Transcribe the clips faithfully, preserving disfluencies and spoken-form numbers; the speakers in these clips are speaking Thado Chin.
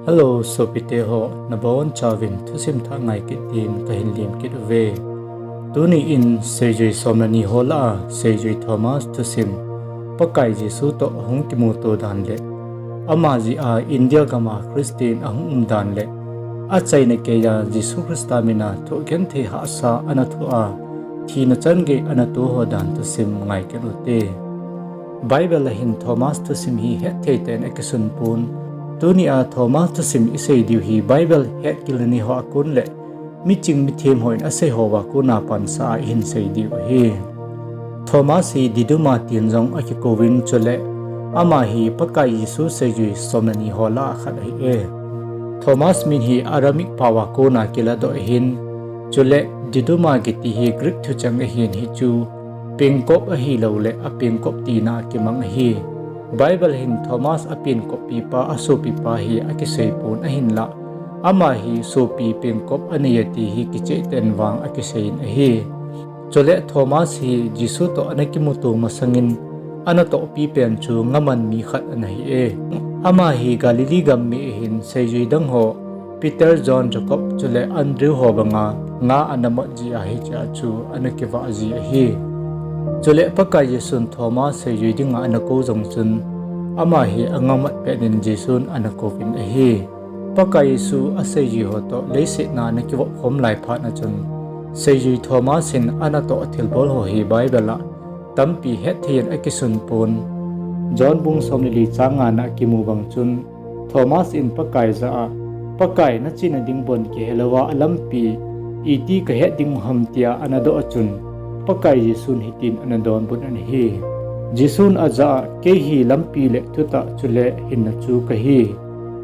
Hello, sopite ho, nabonchauvin thusim thah ngai kit din kahin lem kit uve. Tuni in seijui som le ni ho lah a seijui Thomas thusim, Pakai Jesu toh ahung kimuto dan le ama jeh a India gam a Christian ahung um dan le achaina keiya Jesu Christa min a thohgenthei hahsa ana thoh a, thina changei ana to ho dan thusim ngai kit ute. Bible a hin Thomas thusim hi hetthei tah in akisun pon. Tuni a Thomas thusim isei diu hi Bible hetkilna nei ho a kon le miching mithem hon asei houva kona pansah a ihin sei diu ahi. Thomas hi Didymus tin jong akikouvin, chule ama hi Pakai Jesu seijui som le ni ho lah a khat ahi e. Thomas min hi Aramaic pao a kona kiladoh ahin, chule Didymus kiti hi Greek thucheng ahin, hichu pengkop ahilouleh apengkop tina kimang ahi. Bible hin Thomas apengkoppipa, asopipa hi akisei pon ahinlah, ama hi sopi pengkop anei e ti hi kicheh tah in vang akiseiyin ahi. Chule Thomas hi Jesu toh ana kimuto masangin ana tohpi pen chu ngaman mi khat ana hi e. Ama hi Galilee gam mi ahin, seijui dang ho Peter, John, Jacob chule Andrew ho banga nga ana mot jeh a hichea chu ana kivah ji ahi. Chule Pakai Jesun Thomas seijui dinga ana kou jong chun ama hi angamat petnin Jesun ana kouvin ahi. Pakai Jesu aseijui ho toh leiset a ana kivop khom lai phat a chun seijui Thomas in anatoh thilbol ho hi Bible a tampi hetthei in akisun pon. John bung som le li chang nga na akimu bang chun Thomas in Pakai jah a, Pakai, nachena ding bon kihe louva alampi iti kahet ding u ham, tia ana doh a chun Pakai Jesun hitin ana donbut in ahi. Jesun ajah a, kei hi lampi le thutah chule hinna chu kahi.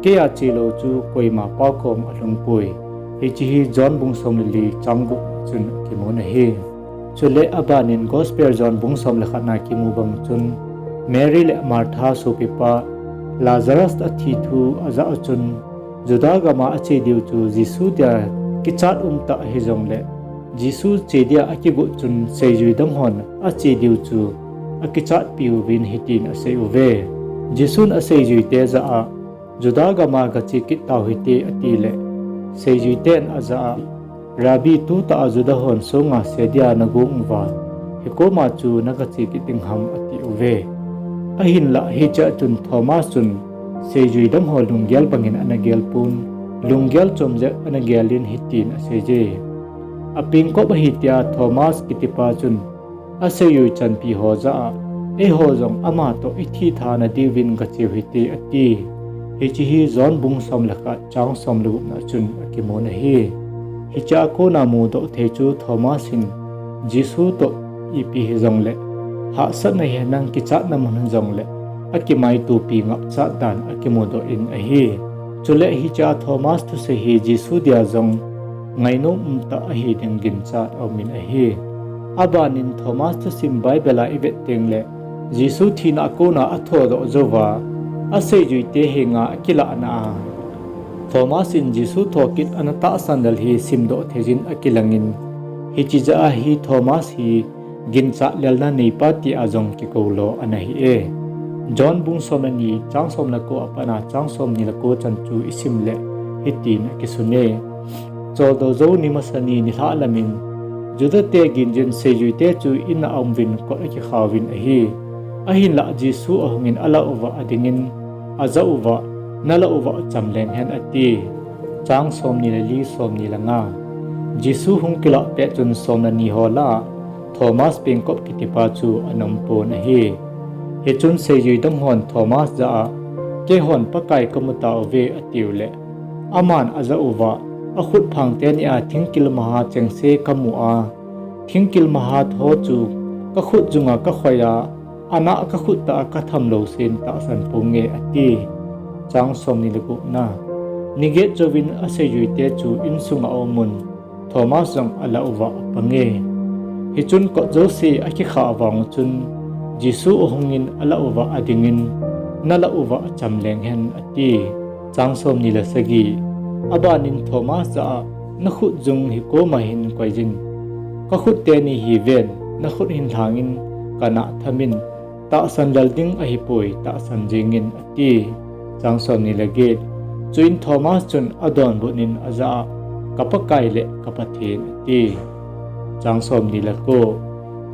Keia chelou chu koima Pa kom alhung poi. Hiche hi John bung som le li chang gup chun kimun ahi. Chule abanin Gospel John bung som le khat na kimu bang chun Mary le Martha sopipa Lazarus athi thu ajah a chun Juda gam a ache diu chu Jesu dia kichat umtah hijongle Jesu che dia akigot chun seijui dang hon ache diu chu akichatpi uvin hitin asei uve. Jesun aseijuite jah a, Juda gam a gache kit tau hite, atile, seijuiten ajah a, Rabbi, tutah a Juda hon songa se dia nagong uva, hikoma chu nagache kit ding ham, ati uve. Ahinlah hichea chun Thomas chun seijui dang ho lunggel bangin ana gel pon, lunggel chom jep ana gelin hitin aseije. Apengkop ahi tia Thomas kitipa chun aseijui chanpi ho jah a, eiho jong amatoh ithithana diuvin gacheu hite, ati. Hiche hi John bung som le khat chang som le gup na chun akimun ahi. Hichea kona mudoh thei chu Thomas hin Jesu toh ipi hijongle hahsatna hinam, kichatna mun hijongle akimaitopi ngapchat dan akimudoh in ahi. Chule hichea Thomas thusei hi Jesu dia jong ngainom umtah ahi ding ginchat aumin ahi. Abanin Thomas thusim Bible a ivet tengle Jesu thina a kona athodoh jouva aseijuite henga akilahna a Thomas in Jesu thokit ana tahsan lel hi simdoh theijin akilangin, hiche jah a hi Thomas hi ginchat lelna neipa tia jong kikou lo ana hi e. John bung som le ni chang som le ko a pat a chang somni le ko chan chu isim le hitin akisun e. Choldo jou ni masa ni nilhah lamin Judate ginjin seijuite chu in a aumuvin kot akikhauvin ahi. Ahinlah Jesu ahungin alah uva adingin ajah uva, nalah uva chamleng hen, ati. Chang somni le li, somni le nga. Jesu hung kilah pet chun som le ni ho lah a Thomas pengkop kitipa chu ana umpon ahi. Hichun seijui dang hon Thomas jah a, keihon Pakai kamu tauve, atiuleh, aman ajah uva, akhut phang teni a thingkil maha chengse kamu a, thingkil maha tho chu kakhut junga kakhoi a, ana kakhut tah a katham lou sen tahsan ponge, ati. Chang somni le gupna. Niget jouvin aseijuite chu insunga aumun Thomas jong alah uva apange. Hichun kot jouse akikha vang chun Jesu ahungin alah uva adingin, nalah uva chamleng hen, ati. Chang somni le sagi. Abanin Thomas jah a, nakhut jung hikoma hin koijin. Kakhut teni hi ven, nakhut hin lhangin, kana thamin, tahsan lel ding ahipoi, tahsan jengin, ati. Chang somni le get. Chuin Thomas chun adonbut in ajah a, "Ka Pakai le ka Pathen," ati. Chang som ni le ko.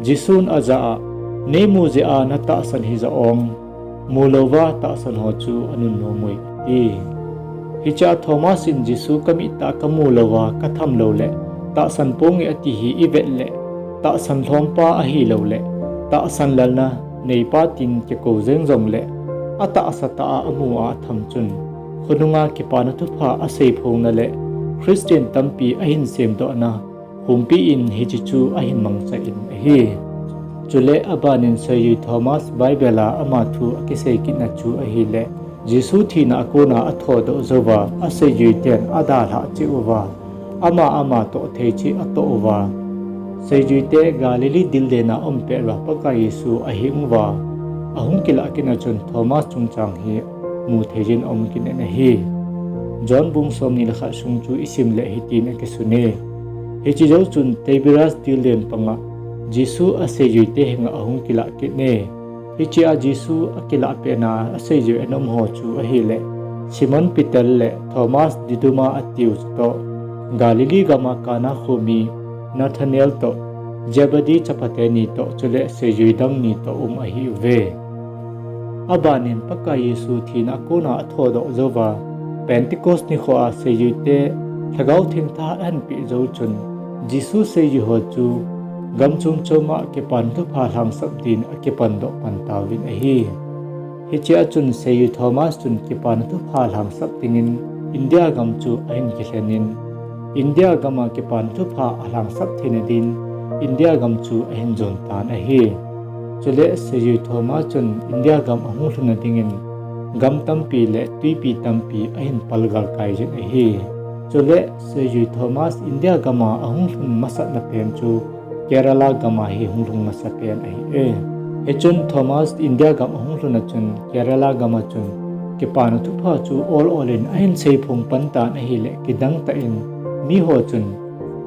Jesun ajah a, "Neimu jeh a natahsan hija ong, mu louva tahsan ho chu anunnom ui," ati. Hichea Thomas in Jesu kamit a kamu louva katham lou le, tahsan ponge ati hi ivet le, tahsan lhompa ahilou le, tahsan lalna neipa tin kikou jeng jongle, atahsa tah a amu a atham chun, khonunga kipana thupha aseiphongna le, Christian tampi ahin semdohna, humpi in hiche chu ahin mangcha in ahi. Chule abanin seijui Thomas Bible a ama thu akisei kitna chu ahile, Jesu thina a kona athodoh jouva, aseijuiten adalhah cheh uva, ama ama toh thei cheh atoh uva, seijuite Galilee dilden a aum pet uva Pakai Jesu ahing uva, ahung kilah kitna chun Thomas chungchang hi mu theijin aum kit in ahi. John bung somni le khat sung chu isim le hitin akisune. Hiche jou chun Tiberias dilden panga Jesu aseijuite henga ahung kilah kit e. Hichea Jesu akilah petna a seijui anom ho chu ahile, Simon Peter le Thomas Didyma atiu chutoh, Galilee gama Kana khomi Nathanael toh, Zebedee chapate ni toh, chule seijui dang ni toh um ahiuve. Abanin Pakai Jesu thina a kona athodoh jouva, Pentecost nikhoa seijuite Lhagao Theng thahat ahinpeh jou chun, Jesu seijui ho chu gam chom choma kipana thupha lhangsap din akipandoh pan tauvin ahi. Hichea chun seijui Thomas chun kipana thupha lhangsap dingin India gam chu ahin kilhen in, India gama kipana thupha alhangsap theina din India gam chu ahin jon tan ahi. Chule seijui Thomas chun India gam ahung lhunna dingin gam tampi le twipi tampi ahin palgal kaijin ahi. Chule seijui Thomas India gama ahung lhun masatna pen chu Kerala gama hi hung lhung masapen ahi e. Hichun Thomas India gam ahung lhunna chun Kerala gama chun kipana thupha chu ol olin ahin seiphong pan tan ahile, kidangtah in miho chun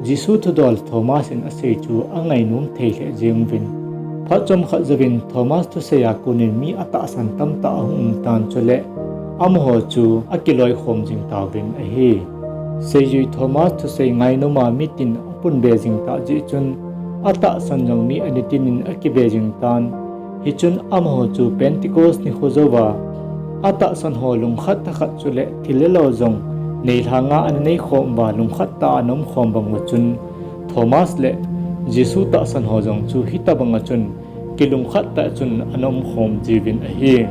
Jesu thudol Thomas in asei chu angainom thei lheh jeng uvin. Phat chomkhat jouvin Thomas thusei a konin mi atahsan tamtah ahung um tan, chule amaho chu akiloikhom jing tauvin ahi. Seijui Thomas thusei ngainom a mitin apunbe jing tah jeh chun, atahsan jong mi anitinin akibe jing tan. Hichun amaho chu Pentecost nikho jouva, atahsan ho lungkhat thakhat chule thil le lo jong neilhanga ana neikhom uva lungkhat tah a ana umkhom bang uva chun, Thomas le Jesu tahsan ho jong chu hitobanga chun kilungkhat tah chun ana umkhom jiuvin ahi.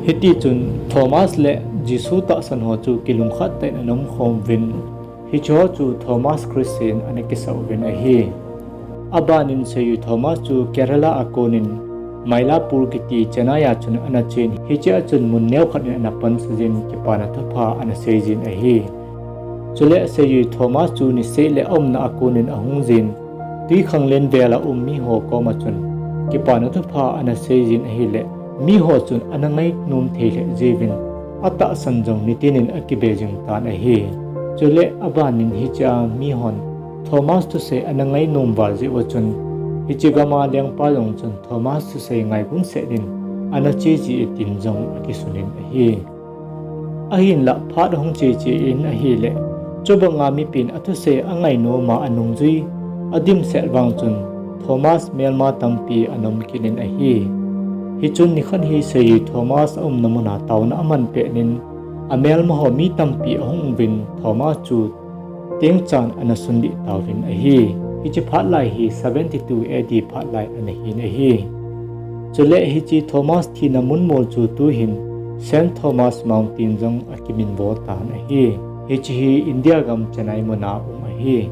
Hitichun Thomas le Jesu tahsan ho chu kilungkhat tah in ana umkhom uvin, hicheho chu Thomas Christian ana kisah uvin ahi. Abanin seijui Thomas chu Kerala a konin Mylapore kiti Chennai a chun ana chen, hichea chun mun neokhat in ana pansa jin kipana thupha ana seijin ahi. Chule seijui Thomas chu niseh le aumna a konin ahung jin, twikhanglen vel a um miho koma chun kipana thupha ana seijin ahile, miho chun ana ngainom thei lheh jiuvin, atahsan jong nitinin akibe jing tan ahi. Chule abanin hichea mihon Thomas thusei ana ngainom val jeh uva chun, hiche gama lengpa jong chun Thomas thusei ngaivun seh din ana cheji e tin jong akisunin ahi. Ahinlah phat ahung cheche in ahile, chubanga mipin athusei angainom a anungjui adimset vang chun Thomas melma tampi ana um kit in ahi. Hichun nikhat hi seijui Thomas aumna muna taona aman petnin, amelmaho mi tampi ahung uvin Thomas chu tengchan ana sunlih tauvin ahi. Hiche phat lai hi seventy-two A D phat lai ana hin ahi. Chule hiche Thomas thina munmol chu tuhin Saint Thomas Mount tin jong akiminvo tan ahi. Hiche hi India gam Chennai muna um ahi.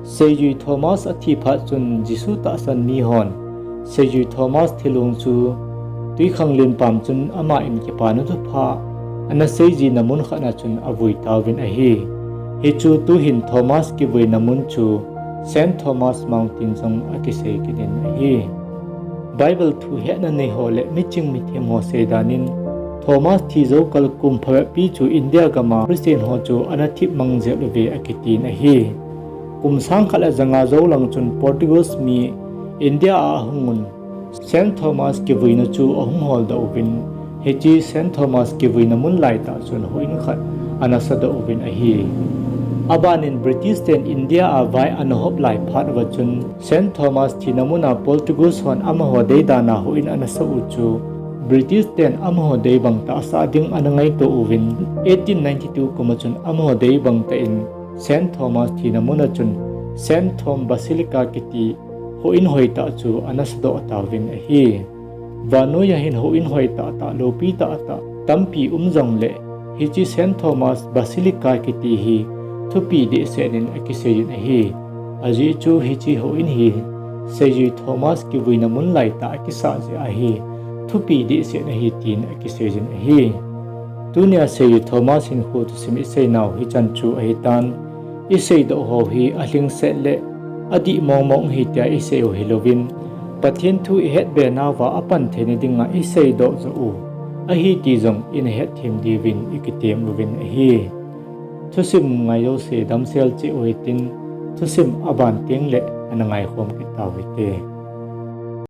Seijui Thomas athi phat chun Jesu tahsan mihon seijui Thomas thilong chu twikhanglen pam chun ama in kipana thupha ana seijina mun khatna chun avui tauvin ahi. Hichu tuhin Thomas kivuina mun chu Saint Thomas Mount tin jong akisei kit in ahi. Bible thu hetna neiho le miching mithemho seidanin, Thomas thi joukal kum phabeppi chu India gama Christian ho chu ana thip mang jel uve akitin ahi. Kum sangkhat le janga jou lang chun Portuguese mi India a ahungun, Saint Thomas kivuina chu ahung holdoh uvin, hiche Saint Thomas kivuina mun laitah chun houin khat ana sadoh uvin ahi. Abanin British ten India a vai ana hop lai phat uva chun Saint Thomas thina muna Portuguese hon amaho deidan a houin ana sah u chu British ten amaho dei bang tah asah ding ana ngaito uvin, eighteen ninety-two kum a chun amaho dei bang tah in Saint Thomas thina muna chun Saint Thom Basilica kiti houin hoitah chu ana sadoh tauvin ahi. Vannoi a hin houin hoitah tah, loupi tah tah tampi um jongle, hiche Saint Thomas Basilica kiti hi thupi dehset in akisei in ahi. Ajeh chu hiche houin hi seijui Thomas kivuina mun laitah akisah jeh a hi thupi dehset ahi tin akisei jin ahi. Tunia seijui Thomas hinkho thusim iseinau hichan chu ahitan, iseidoh ho hi alhingset le adih mongmong ahi tia isei u hilouvin, Pathen thu ihetbe nauva apan theina dinga iseidoh joh u ahi ti jong ina hetthem diuvin ikitem uvin ahi. Thusim ngai jouse damsel cheh u hitin, thusim aban tengle ana ngaikhom kit tau hite.